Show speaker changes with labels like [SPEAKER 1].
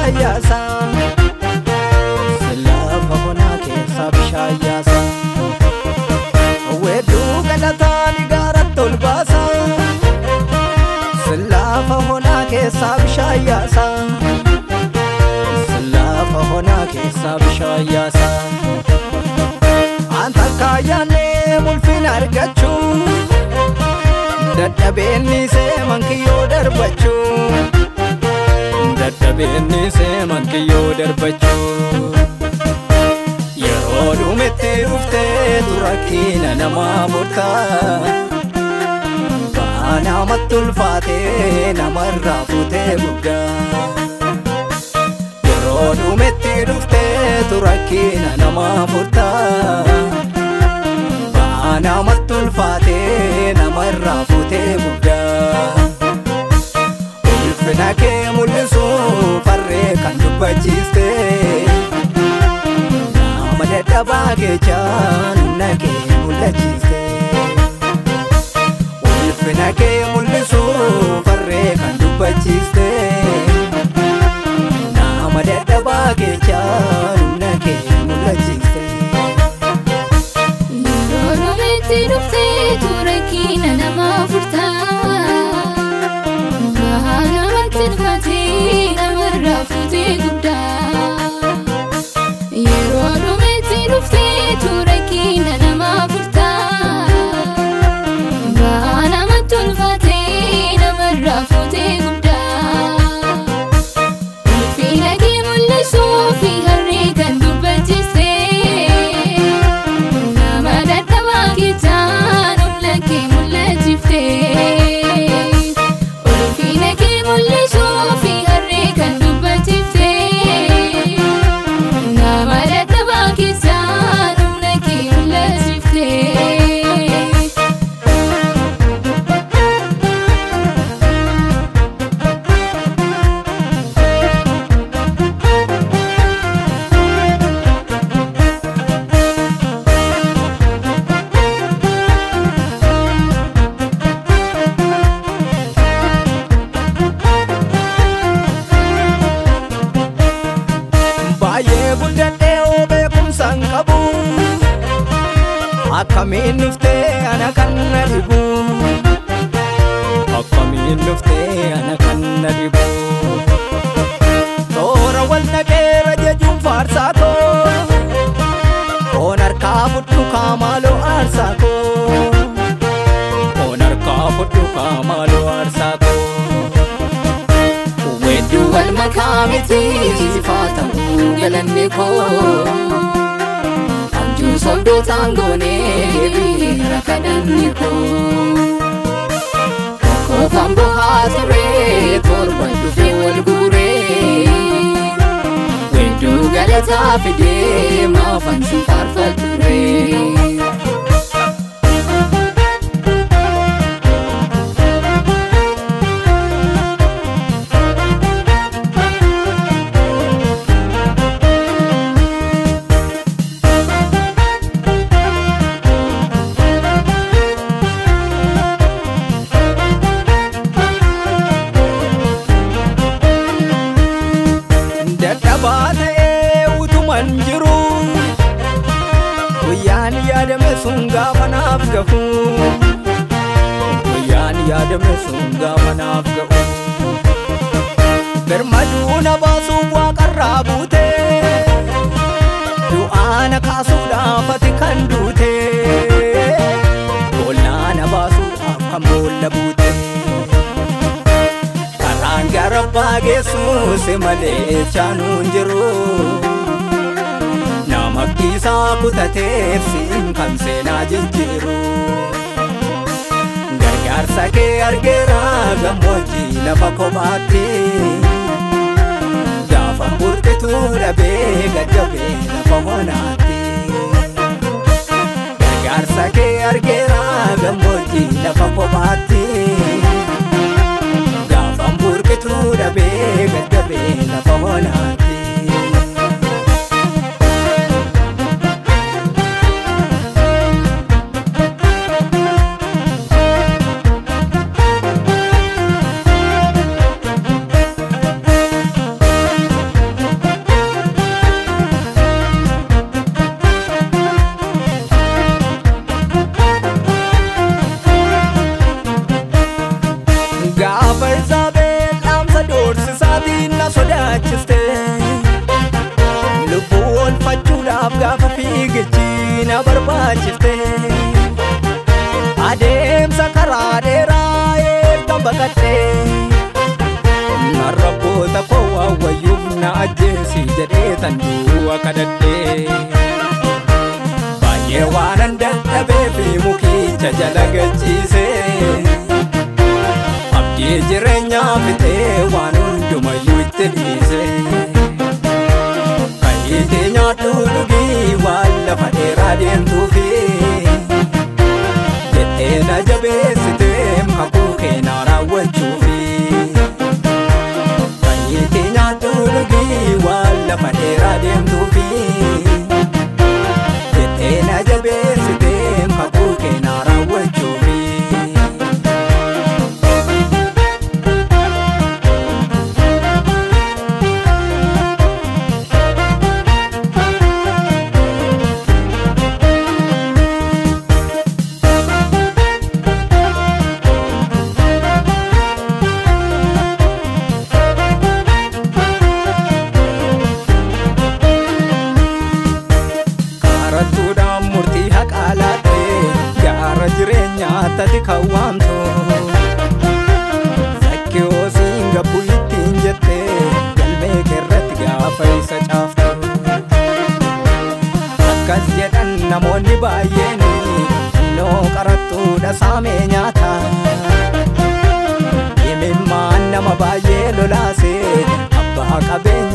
[SPEAKER 1] bishaan yaasa. Lafa honaa keessaa bishaan yaasa. Weedduu galataa ni gaaratti ol baasa. Lafa honaa keessaa bishaan yaasa. Lafa honaa keessaa bishaan yaasa. Anta kaayyaanee mul'ina argachuu. Dadhabeenni seeman kiyyoo darbachuu. Dadhabeenni seeman kiyyoo darbachuu. Yeroo dhumetti dhuftee rakkina namaa murtaa. Ba'aa namatti ulfaatee namarraa fuutee guddaa. Yeroo dhumetti dhuftee rakkina namaa murtaa. Ba'aa namatti ulfaatee namarraa fuutee guddaa. Ulfina kee mul'isuu farree kan dubbachiistee. Nama dadhabaa keechaan humna kee mul'achiiste. Ulfina kee mul'isuu farree kan dubbachiiste. Nama dadhabaa keechaan humna kee mul'achiiste.
[SPEAKER 2] Yeroo dhumetti dhuftee rakkina namaa furtaa. Ba'aa namatti ulfaatee namarraa fuutee guddaa. Yeroo dhumetti dhuftee rakkina namaa furtaa. Ba'aa namatti ulfaatee namarraa fuutee guddaa. Ulfina kee mul'isuu fi harree kan dubbachiiste. Nama dadhabaa keechaan humna kee mul'achiifte. Ulfina kee mul'isuu fi harree kan dubbachiifte. Nama dadhabaa keechaan humna kee mul'achiifte.
[SPEAKER 1] Baay'ee guddadhee oo beekumsa hin qabu. Akkamiin dhuftee ana kan na dhibu. Akkamiin dhuftee ana kan na dhibu. Toora wal naqeera jechuun faarsaa koo. Oon harkaa fudhu kaamaaloo aarsaa koo. Oon harkaa fudhu kaamaaloo aarsaa koo.
[SPEAKER 2] Weedduu wal makaa miti sifaa ta'uu galanni koo. Abjuu sobdootaan goonee deebiira kadhanni koo. Kofaan bohaa ture torban dhufee wal guuree. Weedduu galataa fidee maafan si faarfadhu ree.
[SPEAKER 1] Dadhabaa ta'ee utuman jiru. Guyyaan yaadame sun gaafa naaf gahu. Guyyaan yaadame sun gaafa naaf gahu. Birmaduu na baasuuf waaqarraa buute. Du'aa na kaasuudhaaf ati kan duute. Boollaa na baasuudhaaf kan boolla buute. Karaan gara abbaa geessu si malee chaanuun jiru. Nama kiisaa kutateef siin kan seenaa jijjiiru. Gargaarsa kee argeera gammoojjii lafa kophaatti. Gaafa burqituu dhabee gaggabee lafa honaatti. Gargaarsa kee argeera gammoojjii lafa kophaatti. Gaafa burqituu dhabee gaggabee lafa honaatti. Kanaaf gaafa fiigichi na barbaachifte. Adeemsa karaa dheeraa erga baqadhee narrabboota koo wayyuuf na ajjeesi jedhee tan du'a kadhadhee. Baay'ee waanan dadhabee fi mukicha jala gachiisee abdii jireenyaa fixee waan hundumayyuu itti dhiisee. Kayitii nyaadhu dhugii waan lafa dheeraa deemtuufi jettee na jabeessitee kakuu kee na raawwachuufi. Kayitii nyaadhu dhugii waan lafa dheeraa deemtuufi jettee na jabeessitee kakuu kee na raawwachuufi. Karattuudhaan murtii haqaa laattee gaara jireenyaa tati kan waamtu. Zakkiyoosiin gabbuu ittiin jettee galmee keerratti gaafa isa caaftu. Akkas jedhan namoonni baay'een innoo qarattuudha saamee nyaata. Himimmaan nama baay'ee lolaasee abbaa qabeenyaa.